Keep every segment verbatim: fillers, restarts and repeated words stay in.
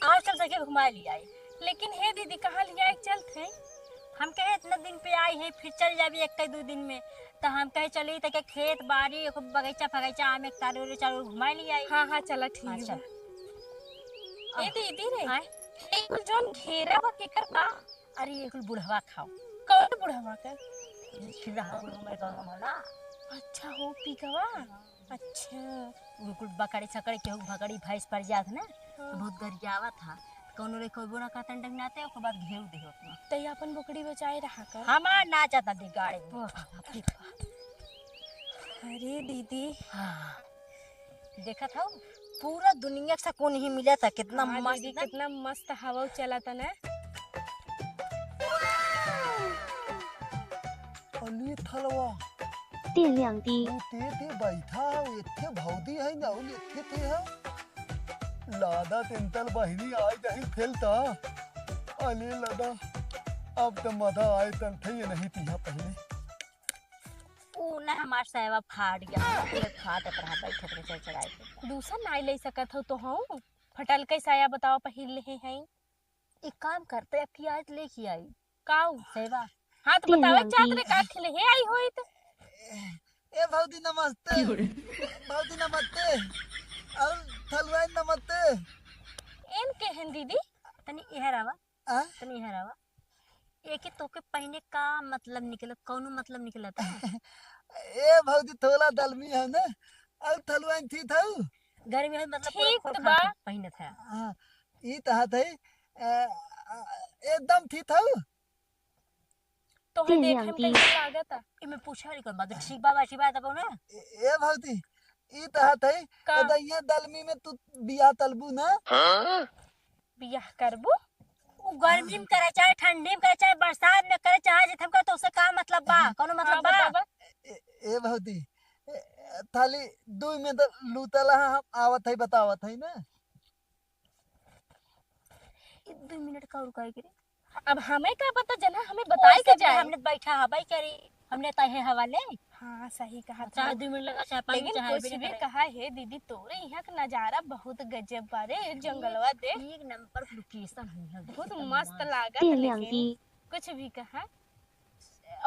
आज चल सके घुमा लिया है। लेकिन हे दीदी, कहाँ लिया है चलत है? हम कहे इतना दिन पे आई है, फिर चल जाबी एक दो दिन में। तो हम कहे चली तो के खेत बाड़ी, एको बगीचा फगीचा, आम एक तारे उरे चारो घुमा लिया है। हाँ, हाँ, चला, ठीक हाँ, बा। चल। ए दीदी रे, आय? ए कुल जौन घेरा बा, केकर बा? अरे, ये कुल बुढ़वा खाओ। कौन बुढ़वा के? फिर रहा बुढ़वा मेरे गाँव में ना। अच्छा, हो पी गवा? हाँ। अच्छा। वो कुल बकरी सकरी केहू भकरी भैंस पर जात ना, तो हाँ। बहुत गरियावत हा। कौनो रे कोई बोला कहतन डंग नाते, ओकर बाद घेर दे अपना। तै अपन बोकड़ी बचाए रहा कर। हमार ना जाता दे गाड़ी में। वाह, बाप रे बाप। अरे दीदी। हाँ। देखत हौ, पूरा दुनिया से कौन ही मिला था, कितना हाँ मस्त दीदी, ना? कितना मस्त हवा चला था ना। अली थलवा। 电量低。 तू ते, ते बैठा हो, एथे भौदी है ना, उन एथे ते है। लादा तेंतल बहिनी आय दही फेलता। अले लदा, अब तो मजा आए तल थे ये नहीं पिया पहले। ऊ ना हमार सैवा फाट गया, पूरे फाटत रहा, बैठत रहे चढ़ चढ़ाए के। दूसर नाई ले सकत हो तो हूँ, फटल के साया बताओ पहिर ले हैं। एक काम करते, अब की आज लेके आई। काऊ? सैवा। हाँ, तो तीन बतावे रंग चाहत की। रे, का खिले हे आई होई तो। ए, ए भौजी नमस्ते। क्यों रे? भौजी नमस्ते। और थलवाई नमस्ते। एन के हन दीदी? तनी इहर आवा। आ? तनी इहर आवा। एके तोके पहिने का मतलब निकलत, कौनो मतलब निकलत? ए भौजी थोला दलमी है ना? और थलवाई थी थाऊ? गर्मी है मतलब पूरा ठीक खोल तो खा बा। के पहिनत है। हाँ, ई तो हाथ है। ए, आ, एकदम थी थाऊ? तोहर तीन देखे में आंटी। कैसे लागत है? इमे पूछे वाली कौन बात है? ठीक बा, बाटी बा, तब ना। ए, ए भौजी, ई तो हाथ है। का? अदा ये दलमी में तू बियाह तलबू ना? बियाह करबू? उ गर्मी में करे, चाहे ठंडी में करे, चाहे बरसात में करे, चाहे जित हम करे, तो उससे का मतलब बा? हाँ। कौनो मतलब हाँ, बा? बतावा। ए, ए भौजी, ए, थाली दुई में तो लूतला हम आवत है, बतावत है ना। ए, दुई मिनट का रुकाई के रे। अब हमें का पता, जना हमें बताए के जाए। हमने बैठा हवाई करी, हमने तहे हवाले। हाँ, सही कहा चाहे था। दुई मिनट लगा, चाहे पाँच, लेकिन चाहे कुछ भी कहा है दीदी, तोरे यहाँ का नजारा बहुत गजब बा रे, जंगलवा देख। एक नंबर location है, बहुत एकदम मस्त मस्त। लागत, लेकिन कुछ भी कहा।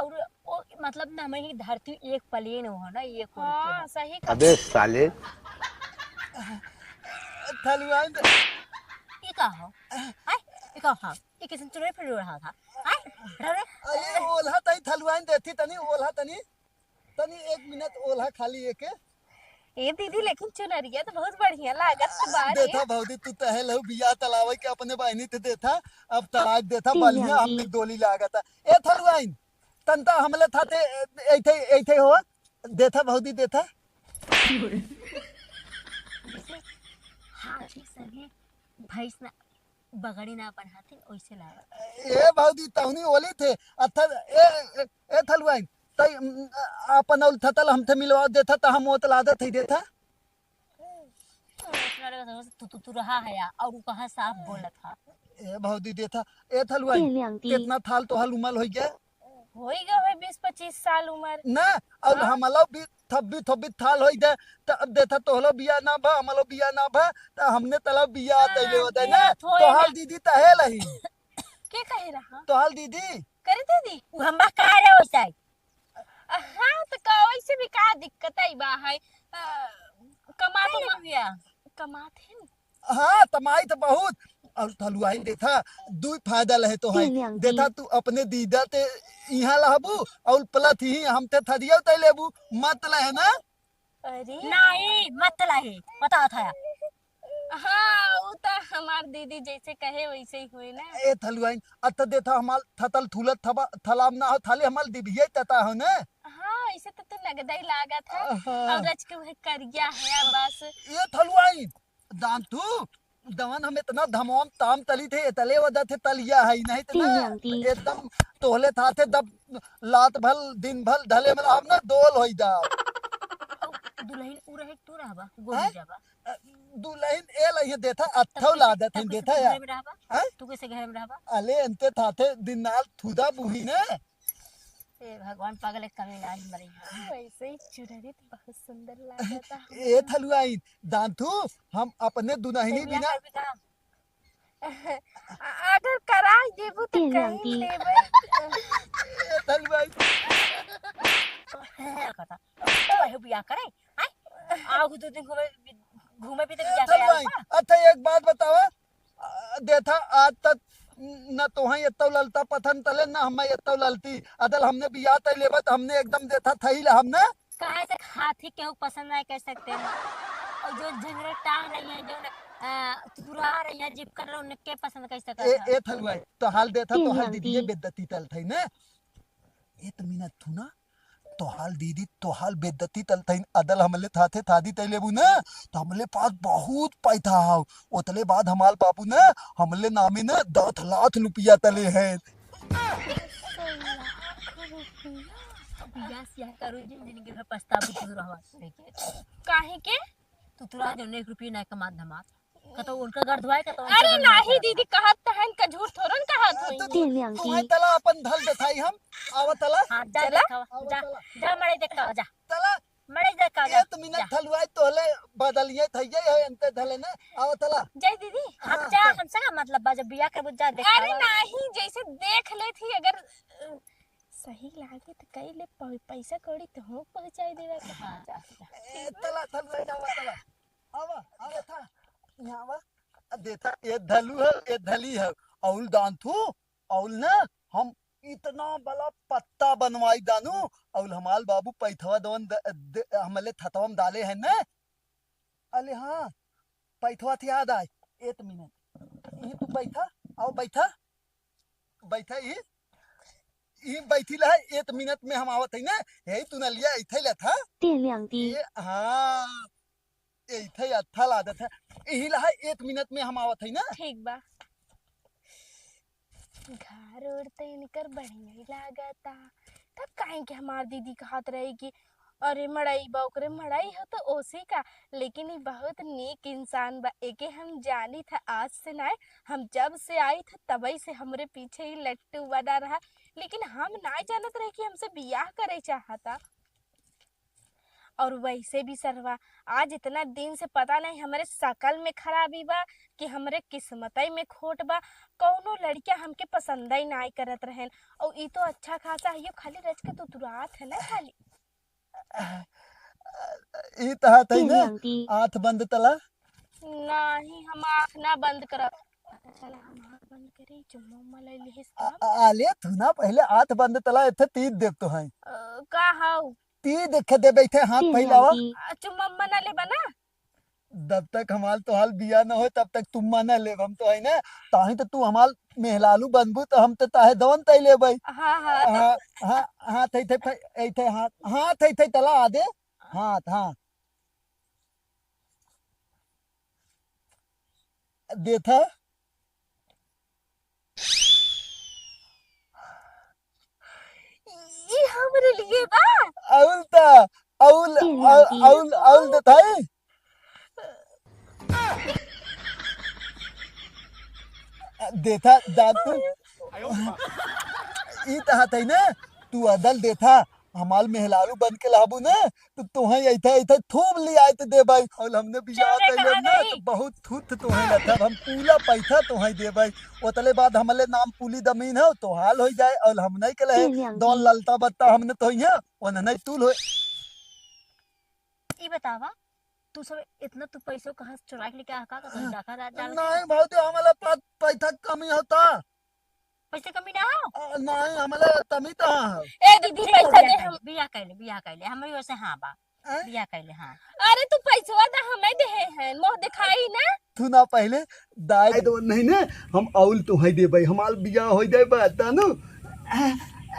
और ओ, मतलब ना, हमारी धरती एक plane हो ना, एक ओर के हाँ, हो। सही कहा। अबे साले। थलुआइन दे। ई का हो? आय, ई का हो? ई किसन चुनरी फिर रहा था। आय, रहा रे। अरे, ओल्हा तनी थलुआइन देथी, तनी ओल्हा तनी। तनी एक मिनट ओल्हा खाली एके। ए दीदी, लेकिन चुनरिया तो बहुत बढ़िया लागत बा रे। देखा भौजी, तू तहे लहू बियाह तलावे के अपने बहिनी ते देखा, अब तलाक देखा, बढ़िया हमने डोली लागत। ए थलुआइन, तनता हमले थाते, एथे, एथे हो, देखा भौजी, देखा। हाँ, ठीक सही। भैंस ना, बगड़ी ना अपन हाथे, ओइसे लागत। ए भौजी, तहुनी ओली थे, अच्छा, ए, ए, ए थलुआइन, तई, उम, अपन औल थतल हमथे मिलवा देथा, त हम ओतला देत ही देथा। तू, तू, तू रहा है या, और उ कहाँ साफ बोलत हा। ए भौजी देथा, ए थलुआइन, ए लियांगती। कितना थाल तोहल उमल होई गया? होई गया होई बीस पच्चीस साल उमर। ना, और हाँ? हमलो भी थब्बी थब्बी थाल होई दे, त अब देथा तोहलो बिया ना भा, हमलो बिया ना भा, त हमने तला बिया हाँ, तैले होता है ना, बिया थोड़े तोहाल ना। दीदी तहे लही। के कहे रहा? तोहाल दीदी। करे दीदी? उ हम बा का रे वैसे? हाँ, तो का वैसे भी का दिक्कत आई बा है? अ, कमात नहीं ना। कमात है। हाँ, तमाई त बहुत। और थलुआइन देथा, दुई फायदा लहे तो है। तीन आंटी। देथा तू अपने दीदा ते इहाँ लहबू, और प्लस ही हमते थदिया तै लेबू, मत लहे ना। अरे। नहीं, मत लहे, बताओ था। हाँ, उ त हमार दीदी जैसे कहे वैसे ही होए ना। ए थलुआइन, अत देथा हमार थतल थुलत थबा, थलाम ना हो, थाली हमार दिबिये तता हो ना। हाँ, ऐसे तो तू नगदई लागत है। हाँ। और रच के वह करिया है बस। ए थलुआइन, दान तू, दवन हम इतना धमोम ताम तली थे, इतले वजह थे तलिया है, नहीं तो ना, तीन आंटी। एकदम तोहले था थे दब लात भल, दिन भल, ढले में हम ना डोल होई जा। दुल्हन उ रहे, तू रहबा, गोली हैं? जाबा। अ, दुल्हन ए लइहे देथा, अत्थौ तब ला कैसे, देथा, तब कैसे देथा तू या। घर में रहबा? हैं? तू कैसे घर में रहबा? अले अंते था थे दिन नाल थुदा बुही ने। ए भगवान, पागल एक कमी ना ही मरी। वैसे ही चुनरी तो बहुत सुंदर लागता। ए थलुआइन, दांतू, हम अपने दुनहिनी बिना करबी का? अगर कराई देबू त कहीं देबै। ए, धलुआई। कथा। तो वही बियाह करे, हैं? आओ दो दिन घूमे, घूमे भी तो ए, बियाह करे धलुआई, आओ। अच्छा, एक बात बतावा, आ, देथा, आज तक न तोहई एत्तौ ललता पथन तले, न हम्मे एत्तौ ललती। अदल हमने बियाह तय लेबा त हमने एकदम देथा थई ला हमने। काहे से हाथी केहू पसंद नहीं कर सकते हैं? और जो झंझरा टांग रही है, जो न, आ, तुरा रही है, जिपकन रहो, उनके पसंद कर सकते ए, हैं। ए थलुआई, तो हाल देथा, तो हाल दीदी के बेइज्जती तल थई ने। एक मिनट थू ना, तोहाल दीदी, तोहाल बेइज्जती तलथइन, अदल हमले थाथे थादी तय लेबू न, त हमले पास बहुत पैसा हव। ओतले बाद हमाल बाबू न, हमले नामे न दस लाख रुपया तले हैं। बियाह सियाह करू जिन जिनके घर पछताबू दूर रहवा। काहे के? तू तुरा जो एक रुपया ना कमात धमात। कतो उनका घर धोआए, कतो उनका अरे घर नाही धोआए। दीदी, कहत त हन का झूठ थोरन कहत होई। तो तू, तू है तला अपन धल देखाई हम, आवा तला। हाँ, जा चला। देखावा, आवा जा, तला। जा मड़ई देखावा, जा। तला। मड़ई देखावा, जा, एक मिनट जा। थलुआई तोहले बदलिए थइये है, अंते धले ना, आवा तला। जय दीदी, हाँ, हम जा, चल। हमसे का मतलब बा, जब बियाह के बुझा देखावा। अरे नाही, जैसे देख ले थी, अगर, अ, सही लागे त कई ले, पै-, पैसा कौड़ी तो हो पहुँचाई देवे के। हाँ, जा, जा। ए, तला, थलुआई, आवा तला। आवा, आवा था। यहाँ आवा। आ, देथा, ए धलू है, ए धली है। अउल दान थू, अउल न, हम इतना बड़ा पत्ता बनवाई दानू, अउल हमाल बाबू पैथवा दवन द-, द-, हमले थतवा में डाले हैं न। अले हाँ, पैथवा थे याद आए। एक मिनट। यही तू बैठा, आओ बैठा। बैठा ही, ही बैठी ला है, एक मिनट में हम आवत है ना। यही तू ना लिया, इथे ले था। ए, हाँ, इथे अच्छा लागत है। यही ला है, एक मिनट में हम आवत है ना। ठीक बा। घर ओर त इनकर बढ़िया ही लागता। तब काहे के हमार दीदी कहत रही कि अरे मड़ई बा, ओकरे मड़ई हो तो ओसी का, लेकिन ई बहुत नीक इंसान बा। एके हम जानी था आज से नाय, हम जब से आई था तबई से हमरे पीछे ही लट्टू बना रहा, लेकिन हम नाय जानत रहे कि हमसे बियाह करे चाहता। और वैसे भी सरवा आज इतना दिन से पता नहीं हमरे शकल में खराबी बा कि हमरे किस्मतई में खोट बा। कौनो लड़किया हमके पसंदई नाय करत रहेन। और ई तो अच्छा खासा है, यो खाली रच के तुतुरात है ना खाली। ई त हाथ है ना, आँख बंद तला। नहीं, हम आँख ना बंद करब। पता चला हम आँख बंद करी, चुम्मा उम्मा ले लिहिस आ, तब। आ, आले तू ना पहले आँख बंद तला, एथे तीत देव तो है। अ, का हौ? ती देखे दे बैठे हाथ फैलावा। आ, चुम्मा उम्मा ना लेबा ना? जब तक हमाल तोहाल बिया न होय, तब तक तुम्मा न लेब हम तो है ना। ताही तो तू हमाल मेहलालू बनबू, तो हम तो ताहे दवन तय लेबै। हाँ, हाँ, तो हाँ, हाँ, हाँ, थै, थै, थै, ऐ थै, हाँ, हाँ, थै, थै, तला आ दे। हाँ, हाँ। देथा। ई हमरे लिए बा। अउल ता, अउल, अउल, अउल, अउल देथाई। देथा, दांत तू। ई तहा तई ना, तू अदल देथा। हमाल मेहलारू बन के लाबू ना, तो तोहे ऐठे, ऐठे थूब लियाए तो देबै। और हमने बियाह चल रे, कइले कहाँ ना, गई? तो बहुत थुथ तोहे लथब, हम पूला पैसा तोहे देबै। ओतले बाद हमले नाम पूली दमीन है, तो हाल हो जाए। और हम नहीं कले है, दौन ललता बत्ता हमने तो है, ओन नहीं तूल होए। ई बतावा, तू सब इतना तू पैसो कहाँ से चुरा के लेके आ, का, का कहीं रखा था, जान के? नहीं भौजी, हमला पा-, पैसा कमी होता। पैसे कमी ना हो? आ, नहीं, हमला तमी तो हाँ हो। ए दीदी, पैसा दे हम। बियाह कइले, बियाह कइले, हमरी ओर से हाँ बा। हैं? बियाह कइले, हाँ। अरे तू पैसवा दा, हमें देहे हैं, मोह दिखाई ना। तू ना पहले दाए दो नहीं ना, हम अउल तोहे देबै, हमार बियाह हो जाए बा, तानू।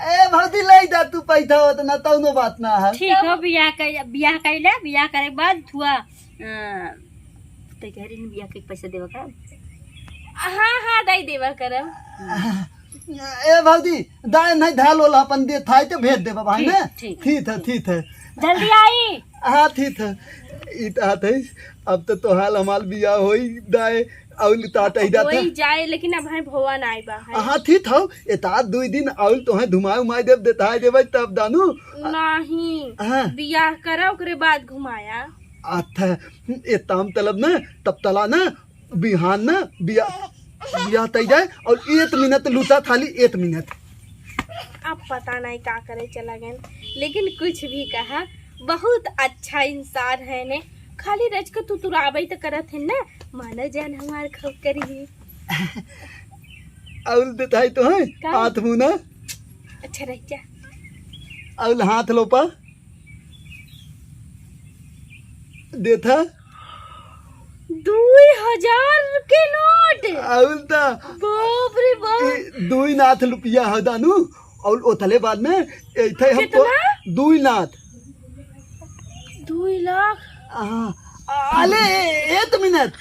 ए भौजी, ले जा तू पैसा, ओतना तौनो बात ना है। ठीक हो, बियाह कइ-, बियाह कइले, बियाह करे के बाद थुआ, अ, तो कह रही बियाह के पैसा देवे का? हाँ, हाँ, दे देवा करब। ए भौजी, दाए नहीं धाल वाला अपन दे थाई तो भेज देबा भाई ठीक, ने। ठीक। ठीक है, ठीक है। जल्दी आई। हाँ, ठीक है। ई तो हाथ है, अब तो तोहाल हमाल बियाह होई दाए, अउल तात ही जाता। होई जाए, लेकिन अब है भवा ना आई बा, है। हाँ, ठीक हौ, एता दुई दिन अउल तोहे धुमाए उमाए देब, देताए देबै तब दानू। नहीं, हाँ। बियाह करा, ओकरे बाद घुमाया। अच्छा, ए ताम तलब ना, तब तला ना, बिहान ना, बियाह। बियाह तय जाए और एक मिनट लूटा थाली, एक मिनट। अब पता नहीं का करे चला गए, लेकिन कुछ भी कहा, बहुत अच्छा इंसान है ने। खाली रच के तुतुराबै त करत है ना, मानो जान हमार खूब करी। अउल देताई तो है, का? हाथ मुना। अच्छा रह जा। अउल हाथ लोपा। देथा। दुई हजार के नोट। अउल ता। बाप रे बाप। ई दुई नाथ लुपिया है दानू। अउल ओतले बाद में एथे हम तो कितना? दुई नाथ। दुई लाख। हाँ। अले, एक मिनट।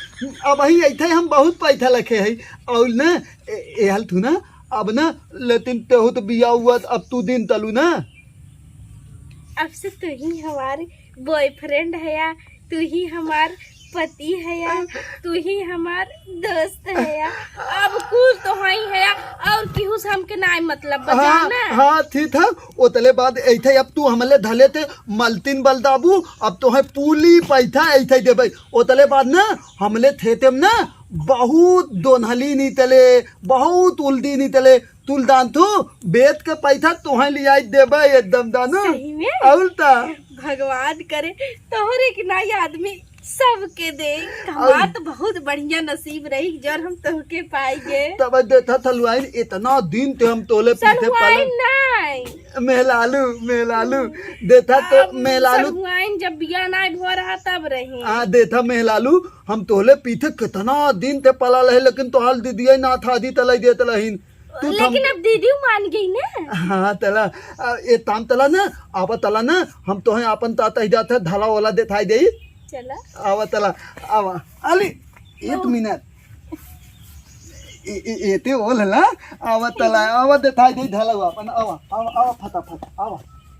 अबही एथे हम बहुत पैसा लखे है। अउल न, ए, ए हाल थू ना, अब ना, लेकिन तेहू तो बिया हुआ, अब तू दिन तलू ना। अब से तू ही हमार बॉयफ्रेंड है या तू ही हमार पति है या तू ही हमार दोस्त है या, अब कुल तो हई है या, और केहू से हमके नाई मतलब बचा हाँ, ना। हाँ, ठीक है। ओतले बाद एथे अब तू हमले धले थे मलतिन बलदाबू, अब तो है पूली पैठा एथे देबै। ओतले बाद ना हमले थे तेम ना बहुत दोनहली नी तले, बहुत उल्दी नी तले, तुलदान थू, बेत के पैसा तोहे लियाई देबे एकदम दानू। सही में? अउल ता। भगवान करे तोहरे के नाई आदमी सबके दे। हमार तो बहुत बढ़िया नसीब रही जौन हम तोहके पाइगे। तब देथा थलुआइन इतना दिन ते हम तोले पीछे सलुआइन पलंग। नाई। मेहलालू, मेहलालू, देथा तो अब मेहलालू। सलुआइन जब बिया नाई भो रहा तब रही। हाँ, देथा मेहलालू, हम तोहले पीछे कितना दिन ते पला रहे, लेकिन तोहाल दीदिया ना था दी तलाई देत रहीन। तू थम- लेकिन अब दीदी मान गई ना। हाँ, तला, आ, ए ताम तला ना, आवा तला ना, हम तोहे आपन ताता ही जात है, धला वाला देथाई देई। चला। आवा तला, आवा। अली, एक ओ। मिनट। ए, ए, ए, ते ओल ला, आवा तला, आवा देथाई देई धला आपन, आवा, आवा, आवा फटाफट, आवा।